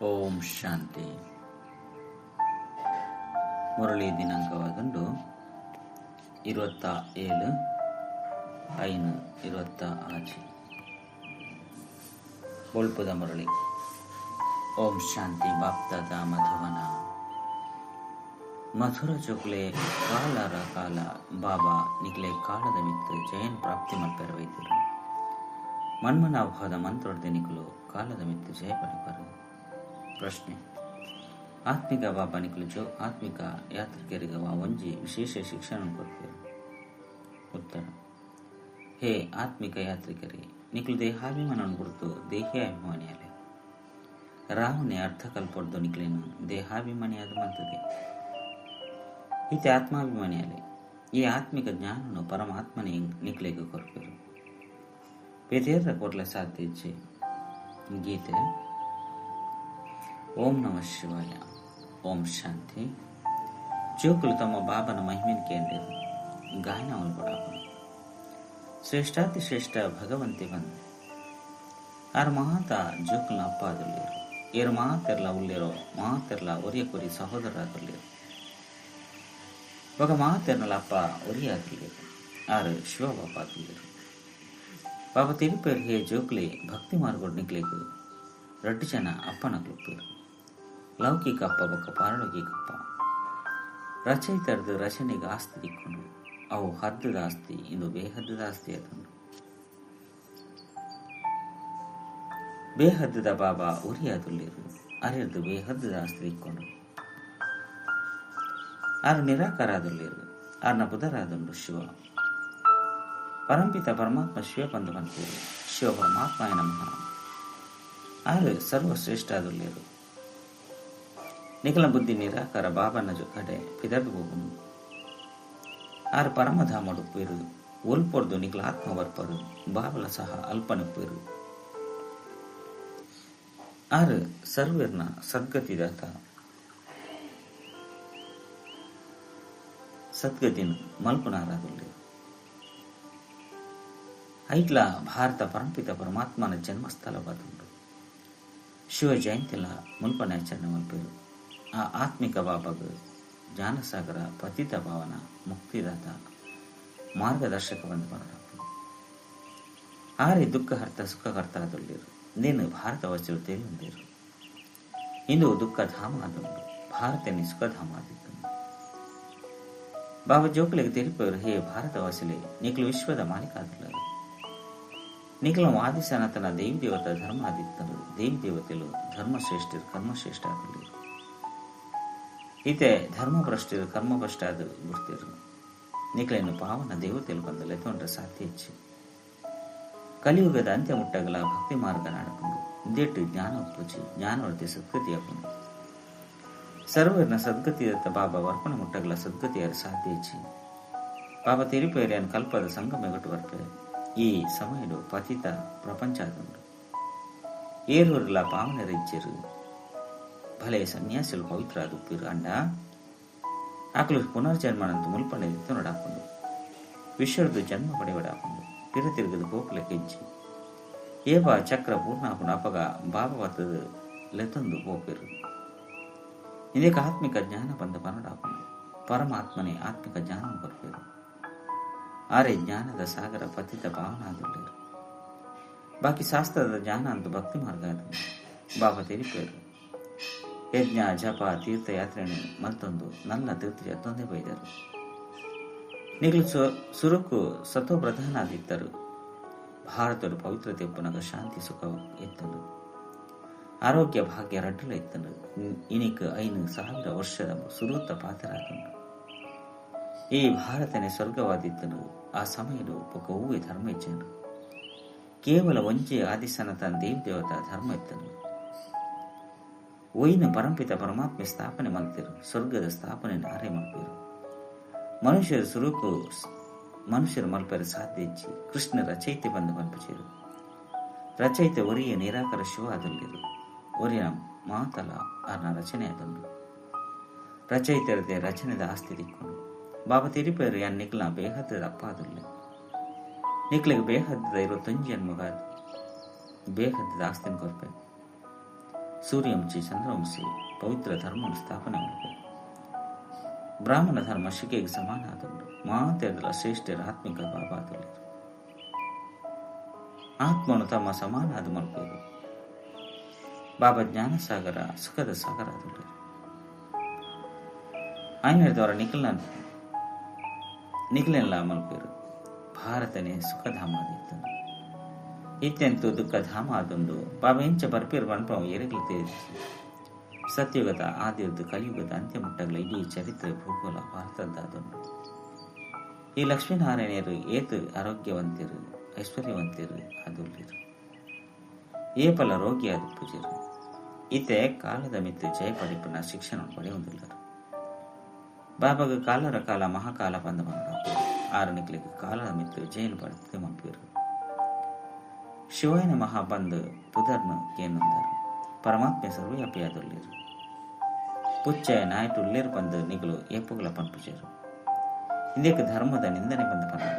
ಓಂ ಶಾಂತಿ. ಮುರಳಿ ದಿನಾಂಕವಾದಂಡು 27/5/26. ಬೊಳ್ಪುದ ಮುರಳಿ. ಓಂ ಶಾಂತಿ. ಬಾಪ್ದಾದ ಮಧುವನ ಮಧುರ ಚೊಕ್ಲೆ cholera ಕಾಲ ಬಾಬಾ ನಿಕ್ಲೆ ಕಾಳದ ಮಿತ್ತು ಜಯನ್ ಪ್ರಾಪ್ತಿ ಮಲ್ಪೆರ ವೈದ್ಯರು ಮನ್ಮನಾಭಾದ ಮಂತ್ರೊಡ್ದೆ ನಿಕುಲು ಕಾಲದ ಮಿತ್ತು ಜಯ ಪಡೆಪರು. ಪ್ರಶ್ನೆ: ಆತ್ಮಿಕ ಬಾಬಾ ನಿಕುಲು ಜೋ ಆತ್ಮಿಕ ಯಾತ್ರಿಕರಿಗೆ ಒಂಜಿ ವಿಶೇಷ ಶಿಕ್ಷಣ ಕೊರ್ಪೆರು. ಉತ್ತರ: ಹೇ ಆತ್ಮಿಕ ಯಾತ್ರಿಕರೇ, ನಿಕುಲು ದೇಹಾಭಿಮಾನ ಗುರುತು ದೇಹಾಭಿಮಾನಿಯಾಲೆ ರಾವಣೆ ಅರ್ಥಕಲ್ಪೊಡ್ದು ನಿಕ್ಲೇನು ದೇಹಾಭಿಮಾನಿಯಾದ ಮಂತದೆ ಇತ್ತೆ ಆತ್ಮಾಭಿಮಾನಿಯಾಲೆ. ಈ ಆತ್ಮಿಕ ಜ್ಞಾನನು ಪರಮಾತ್ಮನೇ ನಿಕ್ಲೆಗ್ ಕೊರ್ಪೆರು. ಬೇತೇರ ಕೊರ್ಲೆ ಸಾಧ್ಯ ಇಜ್ಜಿ. ಗೀತೆ. ಓಂ ನಮಃ ಶಿವಾಯ. ಓಂ ಶಾಂತಿ. ಜೋಕುಲು ತಮ್ಮ ಬಾಬನ ಮಹಿಮೆನ್ ಕೇಂದಿರು ಗಾಯನ ಕೊಡಾಪನು ಶ್ರೇಷ್ಠಾತಿ ಶ್ರೇಷ್ಠ ಭಗವಂತೆ ಬಂದ ಆರ್ ಮಹಾತ ಜೋಕುಲ್ನ ಅಪ್ಪ ಆದುಲ್ಲೇರು. ಏರು ಮಾತೆರ್ಲ ಉಲ್ಲೇರೋ ಮಾತೆರ್ಲ ಒರಿಯ ಕೊರಿ ಸಹೋದರ ಆದುಲ್ಲೇರು. ಬೊಕ ಮಾತೆರ್ನಲ ಅಪ್ಪ ಒರಿಯ ಆದುಲ್ಲೇರು. ಆರು ಶಿವ ಬಾಪ ಆದುಲ್ಲೇರು. ಬಾಬಾ ತಿರುಪೇರು, ಹೇ ಜೋಕ್ಲೆ, ಭಕ್ತಿ ಮಾರ್ಗೋಡ್ ನಿಕ್ಲೆಗ್ ರಡ್ಡು ಜನ ಅಪ್ಪನಕ್ಲುಪ್ಪೇರು, ಲೌಕಿಕ ಅಪ್ಪ ಬೊಕ್ಕ ಪಾರಲೌಕಿಕ ಅಪ್ಪ. ರಚಯಿತರದು ರಚನೆಗೆ ಆಸ್ತಿ ದಿಕ್ಕೊಂಡು ಅವು ಹದ್ದದ ಆಸ್ತಿ, ಇಂದು ಬೇಹದ್ದದ ಆಸ್ತಿ ಅದುಂಡು. ಬೇಹದ್ದದ ಬಾಬಾ ಉರಿಯಾದುಲ್ಲೇರು. ಅರೆರ್ದು ಬೇಹದ್ದದ ಆಸ್ತಿ ದಿಕ್ಕೊಂಡು ಆರು ನಿರಾಕಾರ ಆದುಲ್ಲೇರು. ಆರ್ನ ಬುಧರಾದುಂಡು ಶಿವ. ಪರಂಪಿತ ಪರಮಾತ್ಮ ಶಿವ ಬಂದು ಬಂತೇರು. ಶಿವ ಪರಮಾತ್ಮ ನಮಃ. ಆರು ಸರ್ವಶ್ರೇಷ್ಠ ಆದುಲ್ಲೇರು. ನಿಖಲ ಬುದ್ಧಿ ನಿರಾಕಾರ ಬಾಬನ ಕಡೆ ಪಿದರ್ದು ಹೋಗುನು. ಆರು ಪರಮಧಾಮಡುಪ್ಪೇರು. ಒಲ್ಪೊರ್ದು ನಿಖಲ ಆತ್ಮ ಬರ್ಪರು. ಬಾಬಲ ಸಹ ಅಲ್ಪನುಪ್ಪೇರು. ಆರು ಸರ್ವೇರ್ನ ಸದ್ಗತಿದಾತ. ಸದ್ಗತಿನ ಮಲ್ಪುನಾರಾದುಲ್ಲೇರು. ಐಟ್ಲ ಭಾರತ ಪರಂಪಿತ ಪರಮಾತ್ಮನ ಜನ್ಮಸ್ಥಳವಾದುಂಡು. ಶಿವ ಜಯಂತಿಲ ಮುಲ್ಪನೆ ಆಚರಣೆ ಮಲ್ಪೇರು. ಆ ಆತ್ಮಿಕ ಬಾಬಾಗ ಜ್ಞಾನಸಾಗರ ಪತಿತ ಭಾವನ ಮುಕ್ತಿದಾತ ಮಾರ್ಗದರ್ಶಕ ಬಂದು ಬರಡಾಪು. ಆರೆ ದುಃಖಹರ್ತ ಸುಖಕರ್ತ ಆದುಲ್ಲೇರು. ನೇನು ಭಾರತವಾಸಿಗಳು ತಿಳಿಯುಂದೇರು. ಇಂದು ದುಃಖ ಧಾಮ ಆದುಂಡು. ಭಾರತನೇ ಸುಖಧಾಮ ಆದಿತ್ತು. ಬಾಬಾ ಜೋಕುಲಿಗೆ ತಿಳಿಪವರು, ಹೇ ಭಾರತವಾಸಿಲೆ, ನಿಖಲು ವಿಶ್ವದ ಮಾಲೀಕ ಆದುಲ್ಲರು. ನಿಖಲ ಆದಿ ಸನಾತನ ದೇವಿ ದೇವತಾ ಧರ್ಮ ಆದಿತ್ತರು. ದೇವಿ ದೇವತೆಲು ಧರ್ಮಶ್ರೇಷ್ಠರು ಕರ್ಮಶ್ರೇಷ್ಠ ಆದುಲ್ಲೇರು. ಇತೆ ಧರ್ಮಭ್ರಷ್ಟರು ಕರ್ಮಭ್ರಷ್ಟ ಆದ ಗುರ್ತಿರು. ನಿಖಲೇನು ಪಾವನ ದೇವತೆಲು ಬಂದ ಲೆತ್ತೊಂಡ್ರೆ ಸಾಧ್ಯ ಹೆಚ್ಚು. ಕಲಿಯುಗದ ಅಂತ್ಯ ಮುಟ್ಟಗಲ ಭಕ್ತಿ ಮಾರ್ಗ ನಾಡಕೊಂಡು ಇಂದೇಟು ಜ್ಞಾನ ಉತ್ಪತ್ತಿ ಜ್ಞಾನವರ್ತಿ ಸದ್ಗತಿ ಆಪುಂಡು. ಸರ್ವರ್ನ ಸದ್ಗತಿಯತ್ತ ಬಾಬಾ ವರ್ಪಣ ಮುಟ್ಟಗಲ ಸದ್ಗತಿಯರ ಸಾಧ್ಯ ಹೆಚ್ಚು. ಬಾಬಾ ತಿರುಪೇರಿಯನ್ ಕಲ್ಪದ ಸಂಗಮೆಗಟ್ಟು ಬರ್ಪೆ. ಈ ಸಮಯಡು ಪತಿತ ಪ್ರಪಂಚ ಆದುಂಡು. ಏರೂರ್ಲ ಪಾವನರಿಜ್ಜರು ಭಲೆ ಸನ್ಯಾಸಿಲು ಪವಿತ್ರ ಆದುಪ್ಪಿರು. ಅಂಡ ಆಕಲು ಪುನರ್ಜನ್ಮನಂತ ಮುಲ್ಪಣೆ ನೋಡಾಕೊಂಡು ವಿಶ್ವರದು ಜನ್ಮ ಪಡೆಯಬಡಾಕೊಂಡು ಪಿರ ತಿರುಗದು ಪೋಪುಲೆ ಕೆಜ್ಜಿ ಏವ ಚಕ್ರ ಪೂರ್ಣಾಪುಣ ಅಪಗ ಬಾಬಾ ಬತ್ತದು ಲೆತ್ತೊಂದು ಪೋಪಿರು. ಇದಕ್ಕೆ ಆತ್ಮಿಕ ಜ್ಞಾನ ಬಂದ ಪನಡಾಪುಂಡು. ಪರಮಾತ್ಮನೇ ಆತ್ಮಿಕ ಜ್ಞಾನ ಬರ್ಪೇರು. ಆರೆ ಜ್ಞಾನದ ಸಾಗರ ಪತಿತ ಭಾವನಾದುಳ್ಳೇರು. ಬಾಕಿ ಶಾಸ್ತ್ರದ ಜ್ಞಾನ ಅಂತ ಭಕ್ತಿ ಮಾರ್ಗ ಅದು. ಬಾಬಾ ತೆರಿಪೇರು, ಯಜ್ಞ ಜಪ ತೀರ್ಥಯಾತ್ರೆಯನ್ನು ಮತ್ತೊಂದು ನಲ್ಲ ತೀರ್ಥಯಾತ್ರೊಂದೇ ಬೈದರು. ನಿಗಲು ಸುರುಕು ಸತೋ ಪ್ರಧಾನ ಆದಿತ್ತರು. ಭಾರತದ ಪವಿತ್ರತೆ ಪುನಗ ಶಾಂತಿ ಸುಖ ಎತ್ತನು. ಆರೋಗ್ಯ ಭಾಗ್ಯ ರಡ್ಡಲ ಎತ್ತನು. ಇನಿಕ್ 5000 ವರ್ಷದ ಸುರೂತ ಪಾತ್ರರಾದನು. ಈ ಭಾರತನೇ ಸ್ವರ್ಗವಾದಿತ್ತನು. ಆ ಸಮಯದ ಒಬ್ಬ ಹೂವೆ ಧರ್ಮ ಇಚ್ಚನು. ಕೇವಲ ಒಂಜೆ ಆದಿಸನತನ ದೇವಿ ದೇವತಾ ಧರ್ಮ ಇತ್ತನು. ಒಯ್ನ ಪರಂಪಿತ ಪರಮಾತ್ಮ ಸ್ಥಾಪನೆ ಮಾಡ್ತಿರು. ಸ್ವರ್ಗದ ಸ್ಥಾಪನೆ ಆರೆ ಮಾಡ್ತಿರು. ಮನುಷ್ಯರ ಸುರುಕು ಮನುಷ್ಯರ ಮಲ್ಪೆರ ಸಾಧ್ಯ ಇಚ್ಚಿ. ಕೃಷ್ಣ ರಚಯಿತೆ ಬಂದು ಮಲ್ಪಚೇರು. ರಚಯಿತೆ ಒರಿಯ ನಿರಾಕರ ಶಿವ ಆದಲ್ಲಿರು. ಒರಿಯ ಮಾತಲ ಆರ್ನ ರಚನೆ ಆದಂಡು. ರಚಯಿತರದೆ ರಚನೆದ ಆಸ್ತಿ ದಿಕ್ಕೊಂಡು. ಬಾಬಾ ತಿರುಪೇರು ಯಾನ್ ನಿಕ್ಲ ಬೇಹದ್ದದ ಅಪ್ಪ ಆದುಲ್ಲೆ. ನಿಕ್ಲಿಗೆ ಬೇಹದ್ದದ 21 ಜನ್ಮಗ ಬೇಹದ್ದದ ಆಸ್ತಿನ ಕೊರ್ಪೆ. ಸೂರ್ಯವಂಶಿ ಚಂದ್ರವಂಶಿ ಪವಿತ್ರ ಧರ್ಮ ಸ್ಥಾಪನೆ ಮಲ್ಪೆರು. ಬ್ರಾಹ್ಮಣ ಧರ್ಮ ಶಿಕೆಗೆ ಸಮಾನ ಆದುಂಡು. ಮಾತೆರ್ದಲ ಶ್ರೇಷ್ಠರ ಆತ್ಮಿಕ ಬಾಬಾ ಆದುಲ್ಲೆರ್. ಆತ್ಮನು ತಮ್ಮ ಸಮಾನ ಆದ್ ಮಲ್ಪೆರು. ಬಾಬಾ ಜ್ಞಾನಸಾಗರ ಸುಖದ ಸಾಗರ ಆದುಲ್ಲೆರ್. ಆಯ್ನದವರ ನಿಖಿಲೆಲ್ಲ ಮಲ್ಪೆರು. ಭಾರತನೇ ಸುಖಧಾಮ ಆದಿತ್ತನು. ಇತ್ಯಂತೂ ದುಃಖಧಾಮ ಆದುಂಡು. ಬಾಬಾ ಎಂಚ ಬರ್ಪೇರು ಪನ್ಪವು ಎರೆಗ್ಲ ತೇರಿಸಿ. ಸತ್ಯುಗದ ಆದಿರ್ದು ಕಲಿಯುಗದ ಅಂತ್ಯಮುಟ್ಟಗಳ ಇಡೀ ಚರಿತ್ರೆ ಭೂಗೋಳ ಭಾರತದ್ದಾದುಂಡು. ಈ ಲಕ್ಷ್ಮೀನಾರಾಯಣರು ಏತು ಆರೋಗ್ಯವಂತಿರು ಐಶ್ವರ್ಯವಂತಿರು ಆದುಲ್ಲೆರ್. ಏಪಲ ರೋಗಿ ಆದ್ ಪೂಜೆರು. ಇತ್ತೆ ಕಾಲದ ಮಿತ್ತು ಜಯ ಪಡಿಪುನ ಶಿಕ್ಷಣ ಪಡೆಯುವುದಿಲ್ಲರು. ಬಾಬಾಗ ಕಾಲರ ಕಾಲ ಮಹಾಕಾಲ ಪಂದ ಮನೋಡ ಆರು ನಿಕ್ಲಿಗೆ ಕಾಲದ ಮಿತ್ತು ಜಯನ ಪಡೆದು ಮನ್ಪೇರು. ಶಿವಾಯನ ಮಹಾಬಂದ್ ಪುದರ್ನು ಕೇನಂದರು. ಪರಮಾತ್ಮೆ ಸರ್ವವ್ಯಾಪಿಯಾದುಲ್ಲೆರ್. ಪುಚ್ಚ ನಾಯ್ಟು ಉಲ್ಲೇರು ಬಂದು ನಿಗಲು ಏಪುಗಳ ಪನ್ಪುಜೆರು. ಇಂದೇಕ ಧರ್ಮದ ನಿಂದನೆ ಬಂದು ಪನ್ನಡ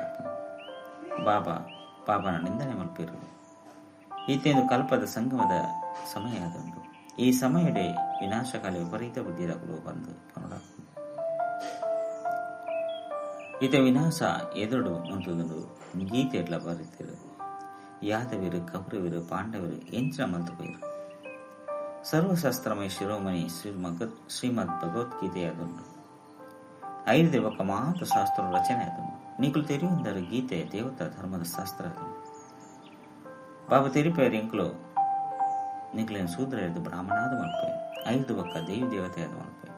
ಬಾಬಾ ಬಾಬಾನ ನಿಂದನೆ ಮಲ್ಪೇರು. ಈತೇಂದು ಕಲ್ಪದ ಸಂಗಮದ ಸಮಯ ಆದುಂಡು. ಈ ಸಮಯಡೆ ವಿನಾಶಕಾಲ ವಿಪರೀತ ಬುದ್ಧಿದಾಗಲು ಬಂದು ಪನ್ನಡ. ಈತ ವಿನಾಶ ಎದುರು ಉಂಟುದುಂಡು. ಗೀತೆ ಎಡ್ಲ ಬರೀತಿರು. ಯಾದವಿರು ಕೌರವರು ಪಾಂಡವರು ಎಂಚಿನ ಮಂತು ಪೋಯೆರು. ಸರ್ವಶಾಸ್ತ್ರಮಯ ಶಿರೋಮಣಿ ಶ್ರೀಮದ್ ಭಗವದ್ಗೀತೆಯಾದುಂಡು. ಐದು ಬೊಕ್ಕ ಮಾತ ಶಾಸ್ತ್ರ ರಚನೆ ಆದುಂಡು. ನಿಕುಲು ತೆರಿಯುಂದರು ಗೀತೆ ದೇವತಾ ಧರ್ಮದ ಶಾಸ್ತ್ರ ಆದುಂಡು. ಬಾಬಾ ತೆರಿಪೇರು ಎಂಕುಲು ನಿಕ್ಲೇನ್ ಶೂದ್ರ ಎದ್ದು ಬ್ರಾಹ್ಮಣಾದ ಮಲ್ಪೆ. ಐದು ಬೊಕ್ಕ ದೇವಿ ದೇವತೆ ಆದ ಮಲ್ಪೆ.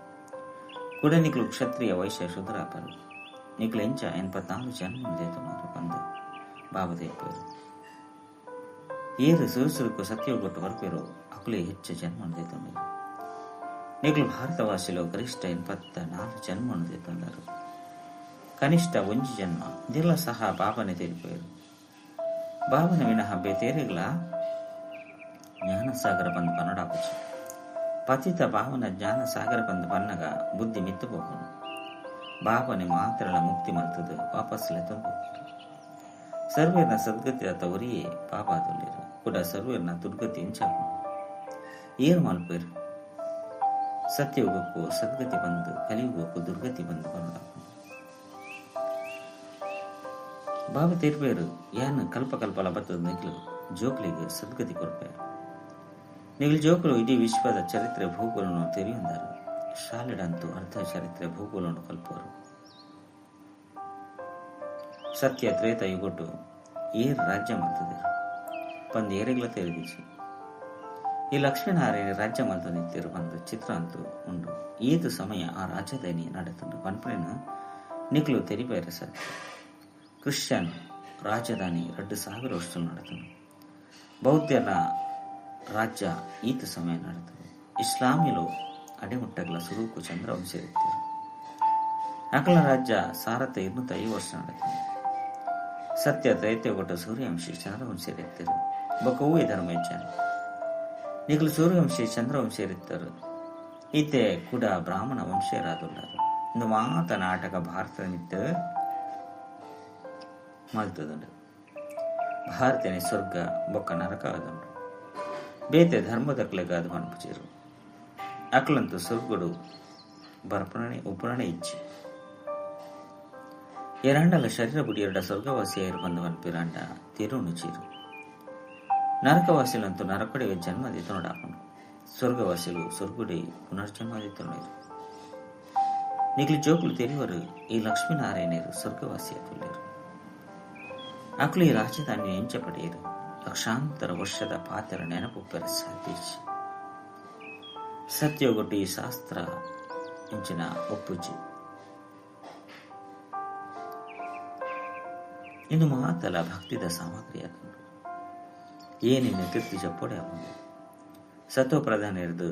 ಕೂಡ ನಿಕ್ಲು ಕ್ಷತ್ರಿಯ ವೈಶ್ಯ ಶೂದ್ರಾಪರು. ನಿಕ್ಲು ಎಂಚ 84 ಜನ್ಮ ದೇತುನರು ಬಂದು ಬಾಬಾ ತೆರಿಪೇರು. ಏರು ಸುರುಸುರುಕು ಸತ್ಯಗೊಟ್ಟು ಬರ್ಪೇರು ಅಕುಲೇ ಹೆಚ್ಚು ಜನ್ಮ ದೇತುಂಡರು. ನಿಕ್ಲು ಭಾರತವಾಸಿಲು ಗರಿಷ್ಠ 84 ಜನ್ಮ ದೇತುಂಡರು. ಕನಿಷ್ಠ ಒಂಜಿ ಜನ್ಮ ಇದೆಲ್ಲ ಸಹ ಬಾಬಾನೆ ತೆರಿಪೇರು. ಬಾಬನ ವಿನಃ ಬೇತೇರಿಗಳ ಜ್ಞಾನಸಾಗರ ಬಂದು ಕನ್ನಡಾಪುಚಿ. ಪತಿತ ಭಾವನ ಜ್ಞಾನಸಾಗರ ಬಂದು ಬನ್ನಗ ಬುದ್ಧಿ ಮಿತ್ತು ಹೋಗೋಣ. ಬಾಬನೆ ಮಾತ್ರಲ ಮುಕ್ತಿ ಮಲ್ತದು ವಾಪಸ್ ಲೆತ್ತೊಂದು. ಸರ್ವೇರ್ನ ಸದ್ಗತಿ ಆತ ಒರಿಯೇ ಬಾಬಾ ತುಲ್ಲೇರು. ಕೂಡ ಸರ್ವೇರ್ನ ದುರ್ಗತಿ ಇಂಚಾಪು ಏರು ಮಲ್ಪೇರು. ಸತ್ಯಯುಗಕ್ಕೂ ಸದ್ಗತಿ ಬಂದು ಕಲಿಯುಗಕ್ಕೂ ದುರ್ಗತಿ ಬಂದು ಬಂದ ಬಾಬಾ ತೀರ್ಪೇರು. ಯಾನ್ ಕಲ್ಪ ಕಲ್ಪಲ ಬತ್ತದ ನಿಕ್ಲು ಜೋಕ್ಲಿಗೆ ಸದ್ಗತಿ ಕೊರ್ಪೆ. ನಿಗ್ಲು ಜೋಕುಲು ಇಡೀ ವಿಶ್ವದ ಚರಿತ್ರೆ ಭೂಗೋಳನ್ನು ತೆರೆಯುಂದರು. ಶಾಲೆಡಂತೂ ಅರ್ಧ ಚರಿತ್ರೆ ಭೂಗೋಳನ್ನು ಕಲ್ಪವರು. ಸತ್ಯ ತ್ರೇತ ಯುಗೊಟ್ಟು ಏರ್ ರಾಜ್ಯ ಮಲ್ತದಿರು ಬಂದು ಏರೆಗ್ಲ ತೆರೆದಿಚಿ. ಈ ಲಕ್ಷ್ಮೀನಾರಾಯಣ ರಾಜ್ಯ ಮಲ್ತ ನಿತ್ಯರು ಬಂದು ಚಿತ್ರ ಅಂತೂ ಉಂಡು. ಏದು ಸಮಯ ಆ ರಾಜ್ಯದನಿ ನಡೆತುಂಡು ಪನ್ಪುನ ನಿಕ್ಲು ತೆರಿಬೇರೆ ಸತ್ಯ. ಕ್ರಿಶ್ಚಿಯನ್ ರಾಜಧಾನಿ 2000 ವರ್ಷ ನಡೆತನು. ಬೌದ್ಧರ ರಾಜ್ಯ ಈತ ಸಮಯ ನಡೆತನು. ಇಸ್ಲಾಮಿಲು ಅಡೆಮುಟ್ಟಗಳ ಸುರೂಕು ಚಂದ್ರವಂಶ ಇರ್ತಿರು. ಅಕಲ ರಾಜ್ಯ ಸಾರತ 205 ವರ್ಷ ನಡೆತನು. ಸತ್ಯ ತ್ರೈತ್ಯಗೊಟ್ಟ ಸೂರ್ಯವಂಶಿ ಚಂದ್ರವಂಶರಿರ್ತಿರು. ಬೊಕ್ಕ ಧರ್ಮ ಇಚ್ಚಾನೆ ನಿಖಲು ಸೂರ್ಯವಂಶಿ ಚಂದ್ರವಂಶರಿತ್ತರು. ಈತೆ ಕೂಡ ಬ್ರಾಹ್ಮಣ ವಂಶೀಯರಾದುಳ್ಳರು. ಇಂದು ಮಾತ ನಾಟಕ ಭಾರತ ನಿತ್ಯ ಮಲ್ತದುಂಡು. ಭಾರತನೇ ಸ್ವರ್ಗ ಬೊಕ್ಕ ನರಕ ಆದುಂಡು. ಬೇತೆ ಧರ್ಮದಕ್ಲೆಗ ಅದು ಪನ್ಪುಜೆರು. ಅಕ್ಲಂತು ಸ್ವರ್ಗಡು ಬರ್ಪಣೆ ಉಪರಣೆ ಇಚ್ಛೆ. ಎರಾಂಡಲ ಶರೀರ ಬುಡಿಯರಡ ಸ್ವರ್ಗವಾಸಿಯಾಯಿರು ಬಂದು ಪನ್ಪಿರಾಂಡ ತಿರುಣು ಚೀರು. ನರಕವಾಸಿಲಂತೂ ನರಕಡೆ ಜನ್ಮ ದಿತ್ತೊಂಡಾಪುಂಡು. ಸ್ವರ್ಗವಾಸಿಲು ಸ್ವರ್ಗುಡೆ ಪುನರ್ಜನ್ಮ ದಿತ್ತೊಂಡೇರು. ನಿಕ್ಲು ಜೋಕುಲು ತೆರಿವರು ಈ ಲಕ್ಷ್ಮೀನಾರಾಯಣರು ಸ್ವರ್ಗವಾಸಿ ಆತುಲ್ಲೇರು. ಅಕ್ಲು ಈ ರಾಜಧಾನಿ ಎಂಚ ಪಡೆಯರು. ಲಕ್ಷಾಂತರ ವರ್ಷದ ಪಾತ್ರ ನೆನಪು ಪೆರ ಸಾಧ್ಯಚಿ. ಸತ್ಯಗೊಟ್ಟು ಈ ಶಾಸ್ತ್ರ ಇಂಚಿನ ಒಪ್ಪುಜಿ. ಇಂದು ಮಾತಲ ಭಕ್ತಿದ ಸಾಮಗ್ರಿ ಆತುಂಡು. ಏನಿನ್ನು ತಿರ್ತಿ ಜಪ್ಪೊಡೆ ಆಪುಂಡು. ಸತ್ವ ಪ್ರಧಾನ ಇರ್ದು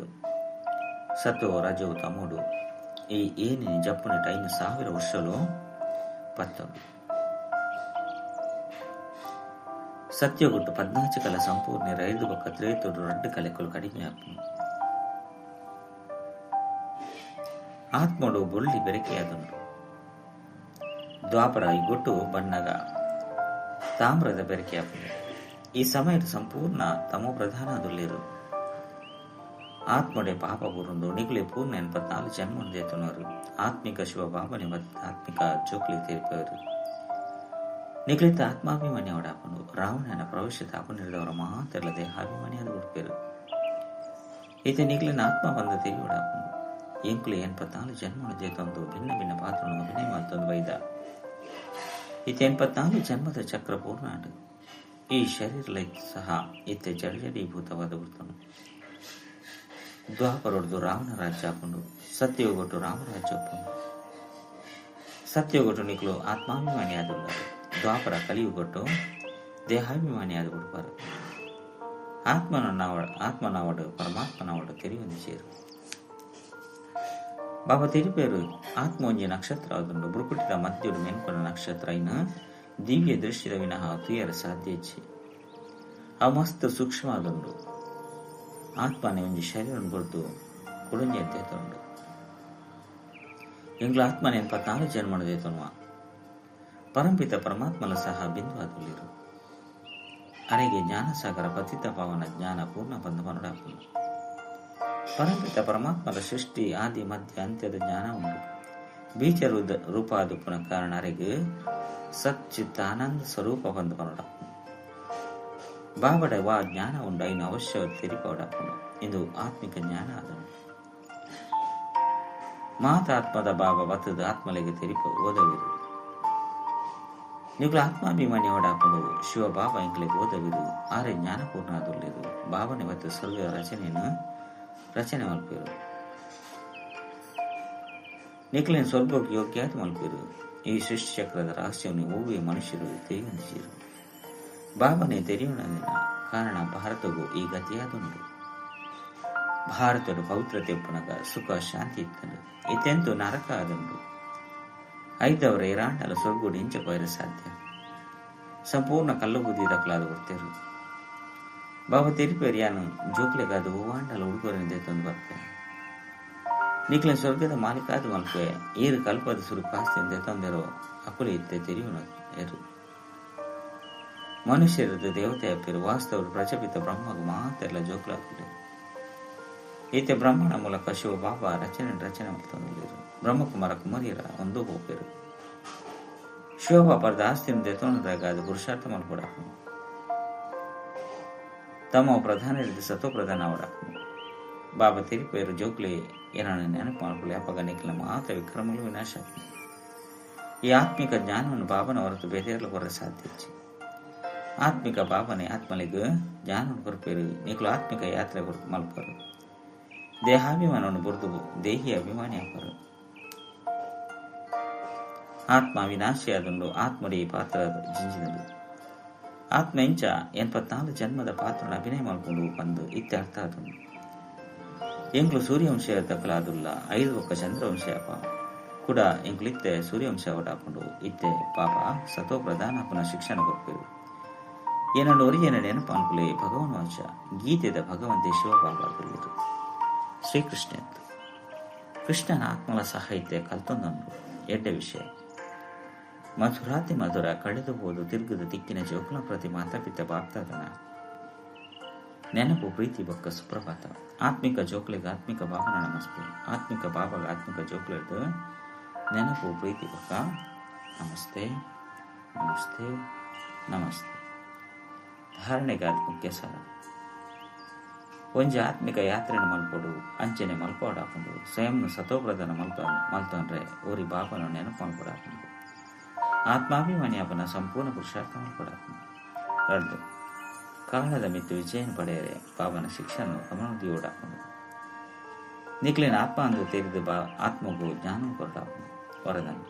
ಸತ್ವ ರಜೋ ತಮೋಡು ಈ ಏನಿನ ಜಪ್ಪುನೆಟ್ 5000 ವರ್ಷಲು ಪತ್ತೊಂಡು. ಸತ್ಯಗುಟ್ಟು 14 ಕಲ ಸಂಪೂರ್ಣ ರೈದು ಬೊಕ್ಕ ತ್ರೇತೊಡು 2 ಕಲೆಕುಲು ಕಡಿಮೆ ಆಪುಂಡು. ಆತ್ಮಡು ಬೊಳ್ಳಿ ಬೆರಕೆಯಾದುಂಡು. ದ್ವಾಪರ ಇಗೊಟ್ಟು ಬಣ್ಣಗ ತಾಮ್ರದ ಬೆರಕೆ ಆಪುಂಡು. ಈ ಸಮಯದ ಸಂಪೂರ್ಣ ತಮೋ ಪ್ರಧಾನ ಆದುಲ್ಲೇರು. ಆತ್ಮಡೆ ಪಾಪ ಬುರುಂಡು ನಿಗುಲೆ ಪೂರ್ಣ 84 ಜನ್ಮ ದೇತನವರು ಆತ್ಮಿಕ ಶಿವ ಬಾಬನೆ ಆತ್ಮಿಕ ಜೋಕ್ಲಿ ತೀರ್ಪವರು ನಿಗಲಿತ ಆತ್ಮಾಭಿಮಾನಿ ಅವಡಾಪನು ರಾವಣನ ಪ್ರವೇಶದ ಅಪನಿರಿದವರ ಮಾತ್ರಲ್ಲ ದೇಹಾಭಿಮಾನಿ ಅದು ಉಡ್ಪೇರು ಈತ ನಿಗಲಿನ ಆತ್ಮ ಬಂದ ತೆರಿಯೋಡಾಪನು ಎಂಕುಲು 84 ಜನ್ಮ ದೇತೊಂದು ಭಿನ್ನ ಭಿನ್ನ ಪಾತ್ರವನ್ನು ಅಭಿನಯ ಮಾಡ್ತೊಂದು ಬೈದ ಈತ 84 ಜನ್ಮದ ಚಕ್ರ ಪೂರ್ಣ ಈ ಶರೀರ ಸಹ ಇತ್ತೆ ಜಡಜಡೀಭೂತವಾದ ವೃತ್ತನು ದ್ವಾಪರೊಡ್ದು ರಾವಣ ರಾಜ್ಯ ಹಾಕೊಂಡು ಸತ್ಯಯುಗೊಟ್ಟು ರಾಮರಾಜ್ಯ ಒಪ್ಪುಂಡು ಸತ್ಯಯುಗೊಟ್ಟು ನಿಕ್ಲು ಆತ್ಮಾಭಿಮಾನಿ ಆದುಳ್ಳರು ದ್ವಾಪರ ಕಲಿಯುಗೊಟ್ಟು ದೇಹಾಭಿಮಾನಿ ಆದ ಕೊಡ್ಪಾರು ಆತ್ಮನವಡು ಪರಮಾತ್ಮನವಡು ತೆರಿಯೊಂದು ಸೇರು ಬಾಬಾ ತೆರಿಪೇರು ಆತ್ಮ ಒಂಜಿ ನಕ್ಷತ್ರ ಆದುಂಡು ಬುರುಕುಟಿದ ಮಧ್ಯಡು ಮೆನ್ಕೊನ ನಕ್ಷತ್ರ ಇನ್ನು ದಿವ್ಯ ದೃಷ್ಟಿದ ವಿನಃ ತುಯರ ಸಾಧ್ಯ ಇಚ್ಛೆ ಆ ಮಸ್ತ್ ಸೂಕ್ಷ್ಮ ಆದುಂಡು ಆತ್ಮನೆ ಒಂಜಿ ಶರೀರನ್ನು ಕೊಡ್ತು ಕುಡುಂಜಿ ಅಂತ ತೋಂಡು ಎಂಗ್ಲ ಆತ್ಮನೆ 84 ಜನ್ಮನ ದೇತನುವ ಪರಂಪಿತ ಪರಮಾತ್ಮಲ ಸಹ ಬಿಂದು ಆದುಲ್ಲಿರು ಅರೆಗೆ ಜ್ಞಾನಸಾಗರ ಪತಿತ ಪಾವನ ಜ್ಞಾನ ಪೂರ್ಣ ಬಂಧ ಮನುಡಾಪುನು ಪರಂಪಿತ ಪರಮಾತ್ಮರ ಸೃಷ್ಟಿ ಆದಿ ಮಧ್ಯ ಅಂತ್ಯದ ಜ್ಞಾನ ಉಂಟು ಬೀಜ ರೂಪಾದುಪ್ಪುನ ಕಾರಣ ಅರೆಗೆ ಸಚ್ಚಿತ್ತ ಆನಂದ ಸ್ವರೂಪ ಬಂದು ಮನುಡಾಪುನು ಬಾಬಡ ವಾ ಜ್ಞಾನ ಉಂಡು ಐನು ಅವಶ್ಯ ತೆರಿಪವಡಾಪುನು ಇದು ಆತ್ಮಿಕ ಜ್ಞಾನ ಆದನು ಮಾತಾತ್ಮದ ಬಾಬಾ ಬತ್ತದ ಆತ್ಮಲೆಗೆ ತೆರಿಪ ಓದವಿರು ನಿಗುಲ ಆತ್ಮಾಭಿಮಾನಿ ಓಡಾಪುಂಡು ಶಿವ ಬಾಬಾ ಇಂಕ್ಲೆಗೆ ಓದವಿರು ಆರೆ ಜ್ಞಾನಪೂರ್ಣ ಆದುರ್ಲಿರು ಬಾಬನೆ ಬತ್ತ ಸ್ವರ್ಗ ರಚನೆಯನ್ನು ರಚನೆ ಮಲ್ಪಿರು ನಿಕ್ಲಿನ ಸ್ವರ್ಗಕ್ಕೆ ಯೋಗ್ಯಾತ ಮಲ್ಪಿರು ಈ ಸೃಷ್ಟಿ ಚಕ್ರದ ರಹಸ್ಯವನ್ನು ಓವಿಯ ಮನುಷ್ಯರು ತಿಳಿಯುವಂತಿರು ಬಾಬನೆ ತೆರೆಯೋಣ ಕಾರಣ ಭಾರತವು ಈ ಗತಿಯಾದುಂಡು ಭಾರತದ ಪವಿತ್ರತೆ ಪುನಗ ಸುಖ ಶಾಂತಿ ಇತ್ತಂಡು ಇತ್ತೆಂತು ನರಕ ಆದುಂಡು ಐದವರ ಇರಾಂಡಲ ಸ್ವರ್ಗುಡು ಇಂಚ ಪೈರ ಸಾಧ್ಯ ಸಂಪೂರ್ಣ ಕಲ್ಲು ಬುದ್ಧಿ ದಕ್ಕಲಾದ ಕೊಡ್ತೇರು ಬಾಬಾ ತೆರಿಪೇರಿಯಾನು ಜೋಕ್ಲೆಗಾದ ಹೂವಾಂಡಲ ಉಡುಗೊರೆ ತಂದು ಬರ್ತೇನೆ ನಿಕ್ಲ ಸ್ವರ್ಗದ ಮಾಲೀಕಾದ ಮಲ್ಪೆ ಏರು ಕಲ್ಪದ ಸುರು ಕಾಸ್ತಿಂದ ತಂದಿರೋ ಅಕುಲು ಇತ್ತೆ ತೆರಿಯೋಣ ಏರು ಮನುಷ್ಯರದ ದೇವತೆ ಅಪ್ಪಿರು ವಾಸ್ತವರು ಪ್ರಜಾಪಿತ ಬ್ರಹ್ಮಗೂ ಮಾತೆಲ್ಲ ಜೋಕ್ಲಾಗ್ತದೆ ಈತ ಬ್ರಹ್ಮಣ ಮೂಲಕ ಶಿವ ಬಾಬಾ ರಚನೆ ರಚನೆ ಮಾಡ್ತಂದಿರು ಬ್ರಹ್ಮಕುಮಾರ ಕುಮಾರಿಯರ ಒಂದು ಹೋಗ್ಬೇರು ಶಿವಬಾಬಾರದ ಆಸ್ತಿಯಿಂದ ತೊಂದರೆ ಅದು ಪುರುಷಾರ್ಥ ಮಲ್ಪಡ ತಮ್ಮ ಪ್ರಧಾನ ಹಿಡಿದು ಸತ್ವ ಪ್ರಧಾನ ಅವಡ ಬಾಬಾ ತಿರುಪೇರು ಜೋಕ್ಲಿ ಏನನ್ನ ನೆನಪು ಮಾಡ್ಕೊಳ್ಳಿ ಅಪ್ಪಗ ನಿಖಿಲ ಮಾತ ವಿಕ್ರಮಗಳು ವಿನಾಶ. ಈ ಆತ್ಮಿಕ ಜ್ಞಾನವನ್ನು ಬಾಬನ ಹೊರತು ಬೇರೆಯಲ್ಲ ಹೊರ ಸಾಧ್ಯ. ಆತ್ಮಿಕ ಬಾಬನೆ ಆತ್ಮಲಿಗೆ ಜ್ಞಾನವನ್ನು ಕೊರಪೇರು ನಿಖಲು ಆತ್ಮಿಕ ಯಾತ್ರೆ ಮಲ್ಪರು ದೇಹಾಭಿಮಾನವನ್ನು ಬುರ್ದು ದೇಹಿ ಅಭಿಮಾನಿ ಹಾಕರು. ಆತ್ಮ ವಿನಾಶಿಯಾದುಂಡು ಆತ್ಮಡಿ ಪಾತ್ರ ಜಿಂಜಿನದು ಆತ್ಮ ಇಂಚ 84 ಜನ್ಮದ ಪಾತ್ರನ ಅಭಿನಯ ಮಾಡಿಕೊಂಡು ಬಂದು ಇತ್ಯರ್ಥ ಆದುಂಡು. ಎಂಕ್ಲು ಸೂರ್ಯವಂಶ ತಕ್ಕಲಾದುಲ್ಲ 5 ಒಕ್ಕ ಚಂದ್ರವಂಶಯಪ್ಪ ಕೂಡ ಎಂಕ್ಲು ಇತ್ತೆ ಸೂರ್ಯವಂಶ ಹಾಕೊಂಡು ಇತ್ತೆ ಪಾಪ ಸತೋ ಪ್ರಧಾನ ಪುನಃ ಶಿಕ್ಷಣ ಕೊಡ್ಪೇರು. ಏನನ್ನು ಒರಿಯನ ನೆನಪು ಅನುಕೂಲ ಭಗವನ್ ವಂಶ ಗೀತೆದ ಭಗವಂತೆ ಶಿವಬಾಬಾಗಿರ್ಲಿರು ಶ್ರೀಕೃಷ್ಣ ಕೃಷ್ಣನ ಆತ್ಮಲ ಸಹಾಯತೆ ಕಲ್ತೊಂದನು ಎಡ್ಡೆ ವಿಷಯ. ಮಧುರಾತಿ ಮಧುರ ಕಳೆದು ಹೋದು ತಿರುಗದ ದಿಕ್ಕಿನ ಜೋಕುಲ ಪ್ರತಿ ಮಾತಾಪಿತ ಬಾಪ್ತಾದನ ನೆನಪು ಪ್ರೀತಿ ಬೊಕ್ಕ ಸುಪ್ರಭಾತ. ಆತ್ಮಿಕ ಜೋಕ್ಲಿಗೆ ಆತ್ಮಿಕ ಬಾಬನ ನಮಸ್ತೆ. ಆತ್ಮಿಕ ಬಾಬಾಗ ಆತ್ಮಿಕ ಜೋಕ್ಲಿದ್ದು ನೆನಪು ಪ್ರೀತಿ ಬೊಕ್ಕ ನಮಸ್ತೆ ನಮಸ್ತೆ ನಮಸ್ತೆ. ಧಾರಣೆಗಾದ ಮುಖ್ಯ ಸಾರ ಒಂಜಿ ಆತ್ಮಿಕ ಯಾತ್ರೆನ ಮಲ್ಪೊಡು ಅಂಚನೆ ಮಲ್ಪೋಡಾಕೊಂಡು ಸ್ವಯಂ ಸತೋಪ್ರಧಾನ ಮಲ್ತೊಂಡ್ರೆ ಓರಿ ಬಾಬನ ನೆನಪು ಮಲ್ಪೊಡಾಕೊಂಡು ಆತ್ಮಾಭಿಮಾನಿ ಅವನ ಸಂಪೂರ್ಣ ಪುರುಷಾರ್ಥ ಮಲ್ಪೊಡಾಕೊಂಡು. ಎರಡು ಕಾಲದ ಮಿತ್ತು ವಿಜಯನ ಪಡೆಯರೆ ಬಾಬನ ಶಿಕ್ಷಣ ಗಮನದಿಯೋಡಾಕೊಂಡು ನಿಕ್ಲಿನ ಆತ್ಮ ಅಂದು ತೆರೆದು ಬಾ ಆತ್ಮಗೂ ಜ್ಞಾನ ಕೊರಡಾಕೊಂಡು ವರದನು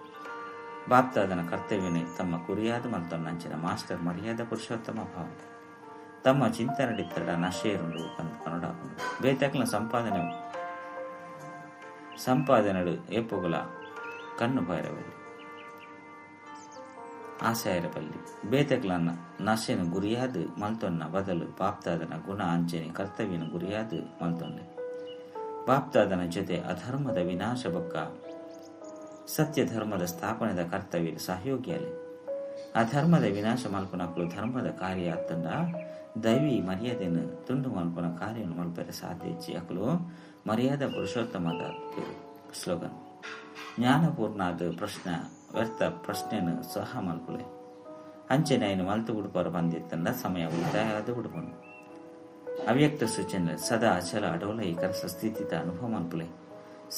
ಬಾಪ್ತಾದನ ಕರ್ತವ್ಯನೇ ತಮ್ಮ ಕುರಿಯಾದ ಮಲ್ತೊನ್ನಂಚಿನ ಮಾಸ್ಟರ್ ಮರ್ಯಾದ ಪುರುಷೋತ್ತಮ ಭಾವ ತಮ್ಮ ಚಿಂತನಡಿತ್ತಡ ನಶೆಯರುಂಡು ಕನ್ನಡಾಕೊಂಡು ಬೇತಕ್ಲ ಸಂಪಾದನೆಡು ಏಪುಗಳ ಕಣ್ಣು ಬಾರವಲ್ಲಿ ಆಸೆಯರಬಲ್ಲಿ ಬೇತಕ್ಲ ನಶೆನು ಗುರಿಯಾದ ಮಲ್ತೊನ್ನ ಬದಲು ಬಾಪ್ತಾದನ ಗುಣ ಅಂಚನೆ ಕರ್ತವ್ಯನ ಗುರಿಯಾದ ಮಲ್ತೊನ್ನೆ ಬಾಪ್ತಾದನ ಜೊತೆ ಅಧರ್ಮದ ವಿನಾಶ ಬೊಕ್ಕ ಸತ್ಯ ಧರ್ಮದ ಸ್ಥಾಪನೆದ ಕರ್ತವ್ಯ ಸಹಯೋಗಿಯಲ್ಲಿ ಅಧರ್ಮದ ವಿನಾಶ ಮಲ್ಪನಕ್ಕಳು ಧರ್ಮದ ಕಾರ್ಯ ಅತ್ತಂಡ ದೈವಿ ಮರ್ಯಾದೆನ್ ತುಂಡು ಮಲ್ಪುನ ಕಾರ್ಯೊನು ಮಲ್ಪೆರೆ ಸಾಧ್ಯ ಇಜ್ಜಿ. ಅಕುಲು ಮರ್ಯಾದಾ ಪುರುಷೋತ್ತಮದಾದುಪ್ಪುವೆರ್. ಸ್ಲೋಗನ್, ಜ್ಞಾನಪೂರ್ಣಾದ್ ಪ್ರಶ್ನೆ ವ್ಯರ್ಥ ಪ್ರಶ್ನೆನ್ ಸಹ ಮಲ್ಪುಲೆ. ಅಂಚೆನೆ ಐನ್ ಮಲ್ತ್ ಬುಡ್ಪರ್ ಪಂದ್ ಇತ್ತ್ಂಡ ಸಮಯ ಉಳಿತಾಯ ಆದ್ ಬುಡ್ಪುಂಡು. ಅವ್ಯಕ್ತ ಸೂಚನೆ ಸದಾ ಅಚಲ ಅಡೋಲ ಏಕರಸ ಸ್ಥಿತಿತ ಅನುಭವ ಮಲ್ಪುಲೆ.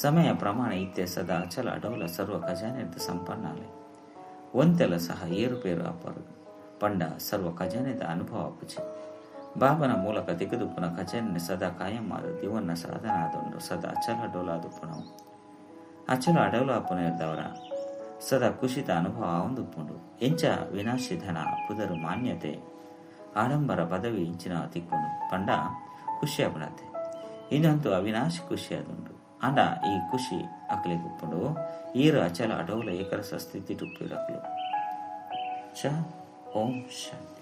ಸಮಯ ಪ್ರಮಾಣ ಇತ್ತೆ ಸದಾ ಅಚಲ ಅಡೋಲ ಸರ್ವ ಖಜಾನೆರ್ದ್ ಸಂಪನ್ನ ಆಲೆ. ಒಂತೆಲ ಸಹ ಏರುಪೇರು ಆಪರ್ ಪಂಡ ಸರ್ವ ಖಜಾನೆದ ಅನುಭವ ಆಪುಜಿ. ಬಾಬಾನ ಮೂಲಕ ತಿಕ್ಕುದುಪ್ಪುನ ಖಜಾನೆನ್ ಸದಾ ಕಾಯಂ ಆದ್ ದಿವೊನ್ನ ಸಾಧನ ಆದುಂಡು ಸದಾ ಅಚಲ ಅಡೋಲ ಆದುಪ್ಪುನವು. ಅಚಲ ಅಡೋಲ ಆಪುನೆರ್ದಾವರ ಸದಾ ಖುಷಿತ ಅನುಭವ ಆವೊಂದುಪ್ಪುಂಡು. ಎಂಚ ವಿನಾಶಿ ಧನ, ಪುದರ್, ಮಾನ್ಯತೆ, ಆಡಂಬರ, ಪದವಿ ಇಂಚಿನ ತಿಕ್ಕುಂಡು ಪಂಡ ಖುಷಿ ಆಪುಂಡತೆ. ಇಂದಂತೂ ಅವಿನಾಶಿ ಖುಷಿ ಆದುಂಡು. ಆಂಡ ಈ ಖುಷಿ ಅಕ್ಲೆಗ್ ಉಪ್ಪುಂಡು ಈರ್ ಅಚಲ ಅಡೋಲ ಏಕರಸ ಸ್ಥಿತಿಟ್ ಉಪ್ಪುವೆರ್ ಅಕುಲು. ಚ ಓಂ ಶಾಂತಿ.